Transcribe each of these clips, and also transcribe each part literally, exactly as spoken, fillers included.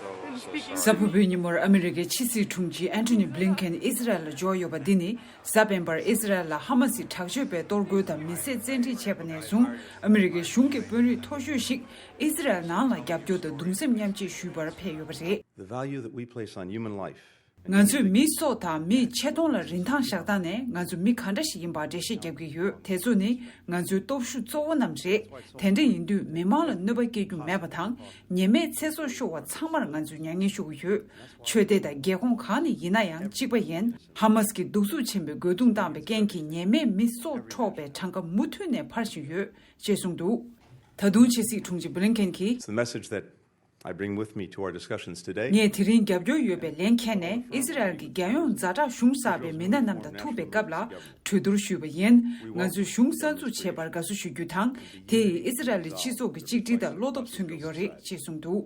གཟའ་ཕུར་བུའི་ཉིན་མོར་ཨ་མི་རི་ཀའི་ཕྱི་སྲིད་དྲུང་ཆེ་ཨན་ཐོ་ནི་བྷི་ལིན་ཁེན་ཨི་ཟི་རལ་ལ་འབྱོར་ཡོད་པ་འདི་ནི། གཟའ་སྤེན་པར་ཨི་ཟི་རལ་ལ་ཧ་མ་སི་དྲག་སྤྱོད་པའི་གཏོར་རྒོལ་དང་མི་བསད་བཙན་ཁྲིད་བྱས་པ་ནས་བཟུང་ཨ་མི་རི་ཀའི་གཞུང་གི་དཔོན་རིགས་མཐོ་ཤོས་ཤིག་ཨི་ཟི་རལ་ནང་ལ་རྒྱབ་སྐྱོར་དང་གདུང་སེམས་མཉམ་སྐྱེད་ཞུས་པར་ཕེབས་ཡོད་པ་རེད། The value that we place on human life. ང་ཚོས་མིའི་སྲོག་དང་མིའི་ཆེ་མཐོང་ལ་རིན་ཐང་བཞག་སྟངས་ནས་ང་ཚོ་མི་ག་འདྲ་ཞིག་ཡིན་པར་འགྲེལ་བཤད་རྒྱབ་ཀྱི་ཡོད། དེ་ཚོ་ནི་ང་ཚོའི་སྟོབས་ཤུགས་གཙོ་བོ་རྣམས་རེད། དེ་འདྲ་ཡིན་དུས་མི་མང་ལ་གནོད་པ་སྐྱེལ་རྒྱུ་མེད་པ་དང་ཉེས་མེད་ཚེ་སྲོག་ཤོར་བ་ཚང་མར་ང་ཚོས་མྱ་ངན་ཞུ་གི་ཡོད། ཆོས་དད་དང་རྒྱལ་ཁོངས་གང་ནས་ཡིན་ན་ཡང་གཅིག་པ་ཡིན། ཧ་མ་སི་གིས་གདུག་རྩུབ་ཆེན་པོས་རྒོལ་རྡུང་བཏང་བའི་རྐྱེན་གྱིས་ཉེས་མེད་མི་སྲོག་འཕྲོག་པའི་གྲངས་ཀ་མུ་མཐུད་ནས་འཕར་བཞིན་ཡོད། ཅེས་གསུངས་འདུག་ད་དུང་ཕྱི་སྲིད་དྲུང་ཆེ་བྷི་ལིན་ཁེན་གྱིས། It's the message that I bring with me to our discussions today. ངས་དེ་རིང་རྒྱབ་སྐྱོར་ཡོད་པའི་ལན་ཁྱེར་ནས་ཨི་ཟི་རལ་གྱི་རྒྱལ་ཡོངས་ཛ་དྲག་གཞུང་གསར་པའི་མི་སྣ་རྣམས་དང་ཐུག་པའི་སྐབས་ལ་གྲོས་བསྡུར་ཞུས་པ་ཡིན། ང་ཚོས་གཞུང་གསར་འཛུགས་བྱས་པར་དགའ་བསུ་ཞུ་རྒྱུ་དང་། དེ་ཡིས་ཨི་ཟི་རལ་གྱི་སྤྱི་ཚོགས་ཀྱི་གཅིག་སྒྲིལ་དང་བློ་སྟོབས་མཚོན་གྱི་ཡོད་རེད་ཅེས་གསུངས་འདུག་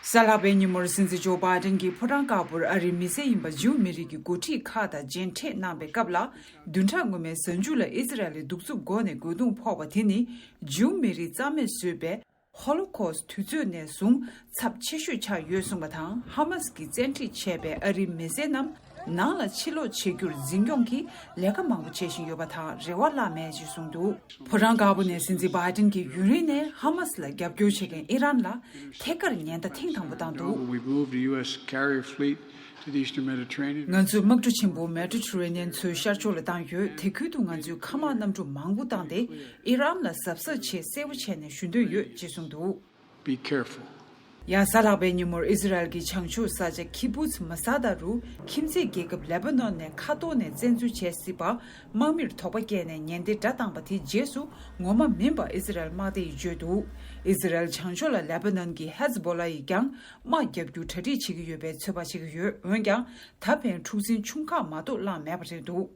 གཟའ་ལྷག་པའི་ཉིན་མོར་སྲིད་འཛིན་ཇོ་བྷའི་ཌེན་གྱིས་ཕོ་བྲང་དཀར་པོར་ཨ་རིའི་མི་སེར་ཡིན་པ་ཇིའུ་མི་རིགས་ཀྱི་འགོ་ཁྲིད་ཁག་དང་མཇལ་འཕྲད་གནང་པའི་སྐབས་ལ། བདུན་ཕྲག་སྔོན་མའི་གཟའ་མཇུག་ལ་ཨི་ཟི་རལ་ལ་གདུག་རྩུབ་སྒོ་ནས་རྒོལ་རྡུང་ཕོག་པ་དེ་ནི་ཇིའུ་མི་རིགས་རྩ་མེད་བཟོས་པའི་ཧོ་ལོ་ཁོ་སི་དུས་ཚོད་ནས་བཟུང་ཚབས་ཆེ་ཤོས་ཆགས་ཡོད་གསུངས་པ་དང་། ཧ་མ་སི་གིས་བཙན་ཁྲིད་བྱས་པའི་ཨ་རིའི་མི་སེར་རྣམས་ནང་ལ་ཕྱིར་ལོག་བྱེད་རྒྱུར་འཛིན་སྐྱོང་གིས་ལས་ཀ་མང་པོ་བྱེད་བཞིན་ཡོད་པ་དང་རེ་བ་བརླག་མེད་ཅེས་གསུངས་འདུག་ཕོ་བྲང་དཀར་པོ་ནས་སྲིད་འཛིན་བྷའི་ཌེན་གྱིས་ཡུན་རིང་ནས་ཧ་མ་སི་ལ་རྒྱབ་སྐྱོར་བྱེད་མཁན་ཨི་རན་ལ་ཐད་ཀར་ཉེན་བརྡ་ཐེངས་དང་པོ་བཏང་འདུག We moved the U S carrier fleet to the Eastern Mediterranean. ང་ཚོས་དམག་གྲུ་ཆེན་པོ་མེ་ཏྲི་ཊི་རེ་ནི་ཡན་མཚོའི་ཤར་ཕྱོགས་ལ་བཏང་ཡོད། དེ་ཁུལ་དུ་ང་ཚོས་མཁའ་དམག་གནམ་གྲུ་མང་པོ་བཏང་སྟེ་ཨི་རན་ལ་གཟབ་གཟབ་བྱེད། གསལ་པོ་བྱས་ནས་ཞུ་འདོད་ཡོད་ཅེས་གསུངས་འདུག Be careful. ཡང་གཟའ་ལྷག་པའི་ཉིན་མོར་ཨི་ཟི་རལ་གྱི་བྱང་ཕྱོགས་ས་ཆ་ཁི་བུ་ཛི་མ་ས་ད་རུ་ཁྱིམ་མཚེས་རྒྱལ་ཁབ་ལེ་པ་ནོན་ནས་མཁའ་ཐོག་ནས་བཙན་འཛུལ་བྱས་སྲིད་པ་དམག་མིར་དོགས་པ་སྐྱེས་ནས་ཉེན་བརྡའི་སྒྲ་བཏང་པ་དེའི་རྗེས་སུ་ངོ་མ་མིན་པ་ཨི་ཟི་རལ་དམག་སྡེ་ཡིས་བརྗོད་འདུག་ཨི་ཟི་རལ་བྱང་ཕྱོགས་ལ་ལེ་པ་ནོན་གྱི་ཧེ་ཛི་བོ་ལ་ཡིས་ཀྱང་དམག་རྒྱག་རྒྱུ་གྲ་སྒྲིག་བྱེད་ཀྱི་ཡོད་པའི་ཚོད་དཔག་བྱེད་ཀྱི་ཡོད། འོན་ཀྱང་ད་ཕན་འཁྲུག་འཛིང་ཆུང་ཁག་མ་གཏོགས་བསླངས་མེད་པ་རེད་འདུག་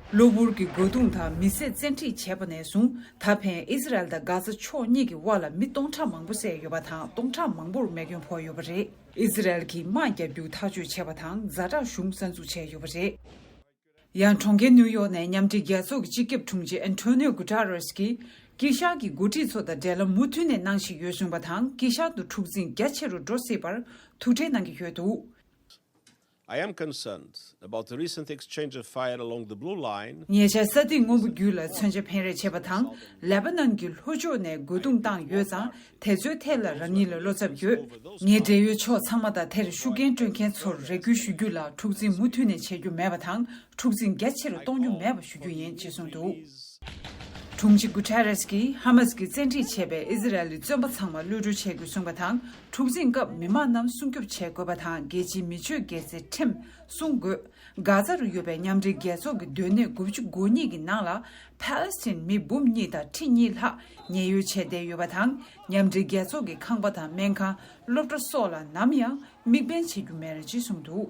གློ་བུར་གྱི་རྒོལ་རྡུང་དང་མི་བསད་བཙན་ཁྲིད་བྱས་པ་ནས་བཟུང་ད་ཕན་ཨི་ཟི་རལ་དང་གྷ་ཛ་ཕྱོགས་གཉིས་ཀྱི་དབར་ལ་མི་སྟོང་ཕྲག་མང་པོ་བསད་ཡོད་པ་དང་སྟོང་ཕྲག་མང་པོར་རྨས་སྐྱོན་ཕོག་ཡོད་པ་རེད། ཨི་ཟི་རལ་གྱིས་དམག་རྒྱག་རྒྱུ་ཐག་གཅོད་བྱས་པ་དང་ཛ་དྲག་གཞུང་གསར་འཛུགས་བྱས་ཡོད་པ་རེད། ཡང་གྲོང་ཁྱེར་ནིའུ་ཡོག་ནས་མཉམ་འབྲེལ་རྒྱལ་ཚོགས་ཀྱི་སྤྱི་ཁྱབ་དྲུང་ཆེ་ཨན་ཐོ་ནིའོ་གུ་ཏཱ་རེས་ཀྱིས་དཀྱིལ་ཤར་གྱི་འགོ་ཁྲིད་ཚོ་དང་འབྲེལ་ལམ་མུ་མཐུད་ནས་གནང་བཞིན་ཡོད་གསུངས་པ་དང་། དཀྱིལ་ཤར་དུ་འཁྲུག་འཛིང་རྒྱ་ཆེ་རུ་འགྲོ་སྲིད་པར་ཐུགས་ཁྲལ་གནང་གི་ཡོད་འདུག I am concerned about the recent exchange of fire along the Blue Line. ཉེ་ཆར་ས་ཐིག་སྔོན་པོ་བརྒྱུད་ལ་མཚོན་ཆ་འཕེན་རེས་བྱས་པ་དང་། ལེ་པ་ནན་གྱི་ལྷོ་ཕྱོགས་ནས་རྒོལ་རྡུང་བཏང་ཡོད་ཙང་། དེ་ཚོའི་ཐད་ལ་རང་ཉིད་ལ་བློ་འཚབ་ཡོད། ངའི་འབྲེལ་ཡོད་ཕྱོགས་ཚང་མ་དང་དེར་ཤུགས་རྐྱེན་སྤྲོད་མཁན་ཚོར་རེ་སྐུལ་ཞུ་རྒྱུ་ལ། འཁྲུག་འཛིང་མུ་མཐུད་ནས་བྱེད་རྒྱུ་མེད་པ་དང་། འཁྲུག་འཛིང་རྒྱ་ཆེ་རུ་གཏོང་རྒྱུ་མེད་པ་ཞུ་རྒྱུ་ཡིན་ཅེས་གསུངས་འདུག་དྲུང་ཆེ་གུ་ཏེ་རེས་ཀྱིས་ཧ་མ་སི་གིས་བཙན་ཁྲིད་བྱས་པའི་ཨི་ཟི་རལ་གྱི་བཙོན་པ་ཚང་མ་གློད་གྲོལ་བྱེད་དགོས་གསུངས་པ་དང་། འཁྲུག་འཛིང་སྐབས་མི་མང་རྣམས་སྲུང་སྐྱོབ་བྱེད་དགོས་པ་དང་། རྒྱལ་སྤྱིའི་མི་ཆོས་སྒེར་སའི་ཁྲིམས་སྲུང་དགོས། གྷ་ཛ་རུ་ཡོད་པའི་མཉམ་འབྲེལ་རྒྱལ་ཚོགས་ཀྱི་སྡོད་གནས་དགུ་བཅུ་གོ་གཉིས་ཀྱི་ནང་ལ་ཕཱ་ལེ་སི་ཐན་མི་འབུམ་གཉིས་དང་ཁྲི་གཉིས་ལྷག་ཉེན་གཡོལ་བྱས་བསྡད་ཡོད་པ་དང་། མཉམ་འབྲེལ་རྒྱལ་ཚོགས་ཀྱི་ཁང་པ་དང་སྨན་ཁང་། སློབ་གྲྭ་སོགས་ལ་ནམ་ཡང་དམིགས་འབེན་བྱེད་རྒྱུ་མེད་ཅེས་གསུངས་འདུག